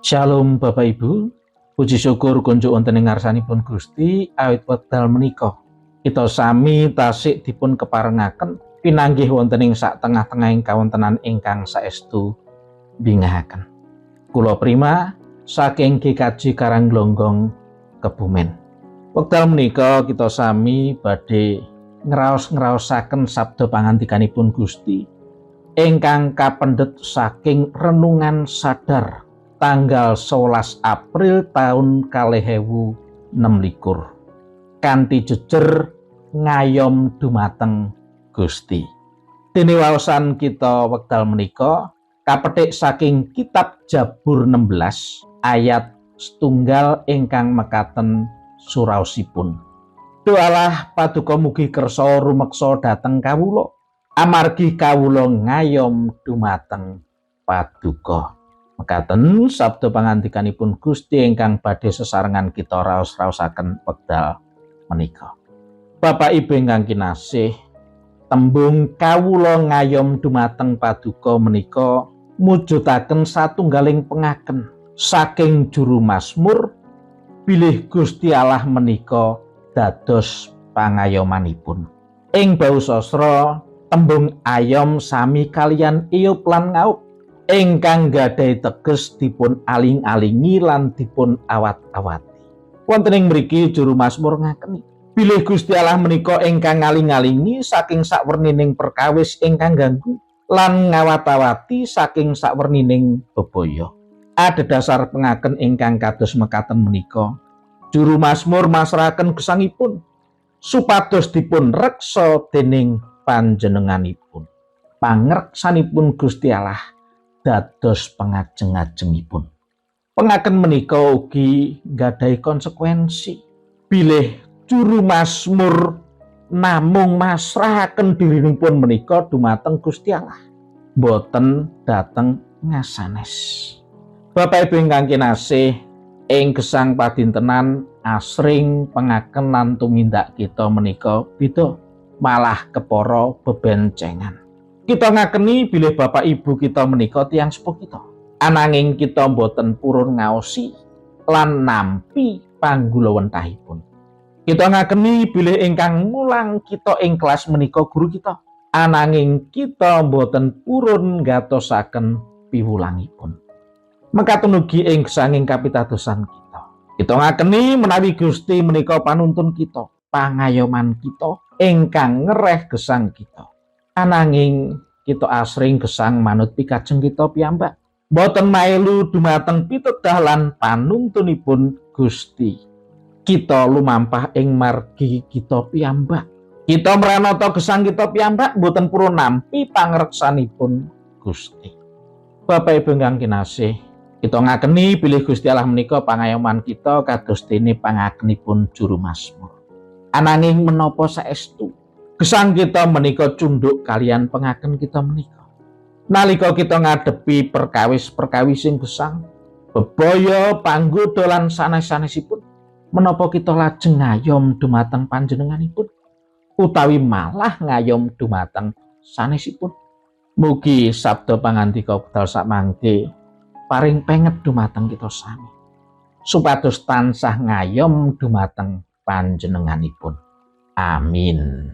Shalom Bapak Ibu, puji syukur kunjuk wonten ing ngarsanipun Gusti awit wekdal menika. Kita sami tasik dipun keparengaken pinanggih wonten ing sak tengah-tengahing kawontenan ingkang saestu bingahaken. Kula Prima saking GKJ Karangglonggong, Kebumen. Wekdal menika kita sami badhe ngraos-ngraosaken sabda pangandikanipun Gusti ingkang kapendhet saking renungan sadar tanggal 11 April tahun 2026, kanthi jejer ngayom dumateng Gusti. Dene waosan kita wekdal menika kapetik saking kitab Jabur 16 ayat setunggal ingkang mekaten suraosipun. Duh Allah, paduka mugi kersa rumeksa dhateng kawula, amargi kawula ngayom dumateng paduka. Mekaten sabda pangandikanipun Gusti ingkang badhe sesarengan kita raos-raosaken wekdal menika. Bapak Ibu ingkang kinasih, tembung "kawula ngayom dumateng paduka" menika mujudaken satunggaling pengaken saking juru mazmur bilih Gusti Allah menika dados pangayomanipun. Ing bausastra, tembung ayom sami kaliyan iyup lan ngaup ingkang gadhahi teges dipun aling-alingi lan dipun awat-awati. Wonten ing mriki juru mazmur ngakeni bilih Gusti Allah menika ingkang ngaling-alingi saking sakwernining perkawis ingkang ganggu lan ngawat-awati saking sakwernining bebaya. Adhedhasar pengaken ingkang kados mekaten menika, juru mazmur masrahaken gesangipun supados dipun reksa dening panjenenganipun. Pangreksanipun Gusti Allah dados pengajeng-ajengipun. Pengaken menika ugi nggadahi konsekuensi bilih juru mazmur namung masrahaken dirinipun menika dumateng Gusti Allah, boten dhateng ngasanes. Bapak Ibu ingkang kinasih, ing gesang padintenan asring pengaken lan tumindak kita menika beda, malah kepara bebencengan. Kita ngakeni bilih bapak ibu kita menika tiyang sepuh kita. Ananging kita boten purun ngaosi lan nampi panggulawentahipun. Kita ngakeni bilih ingkang mulang kita ing kelas menika guru kita. Ananging kita boten purun gatosaken piwulangipun. Mekaten ugi ing gesanging kapitadosan kita. Kita ngakeni menawi Gusti menika panuntun kita, pangayoman kita ingkang ngereh gesang kita. Ananging kita asring gesang manut pikajeng kita piyambak. Boten mailu dumateng pitedah lan panuntunipun Gusti. Kita lumampah ing margi kita piyambak. Kita mranata gesang kita piyambak, boten purun nampi pangreksanipun Gusti. Bapak Ibu ingkang kinasih, kita ngakeni bilih Gusti Allah menika pangayoman kita kados dene pangakenipun juru mazmur. Ananging menapa saestu gesang kita menika cunduk kaliyan pengaken kita menika? Nalika kita ngadepi perkawis-perkawis sing gesang, bebaya, panggoda lan sanes-sanesipun, menapa kita lajeng ngayom dumateng panjenenganipun utawi malah ngayom dumateng sanesipun? Mugi sabda pangandika wekdal sakmangke paring penget dumateng kita sami supados tansah ngayom dumateng panjenenganipun. Amin.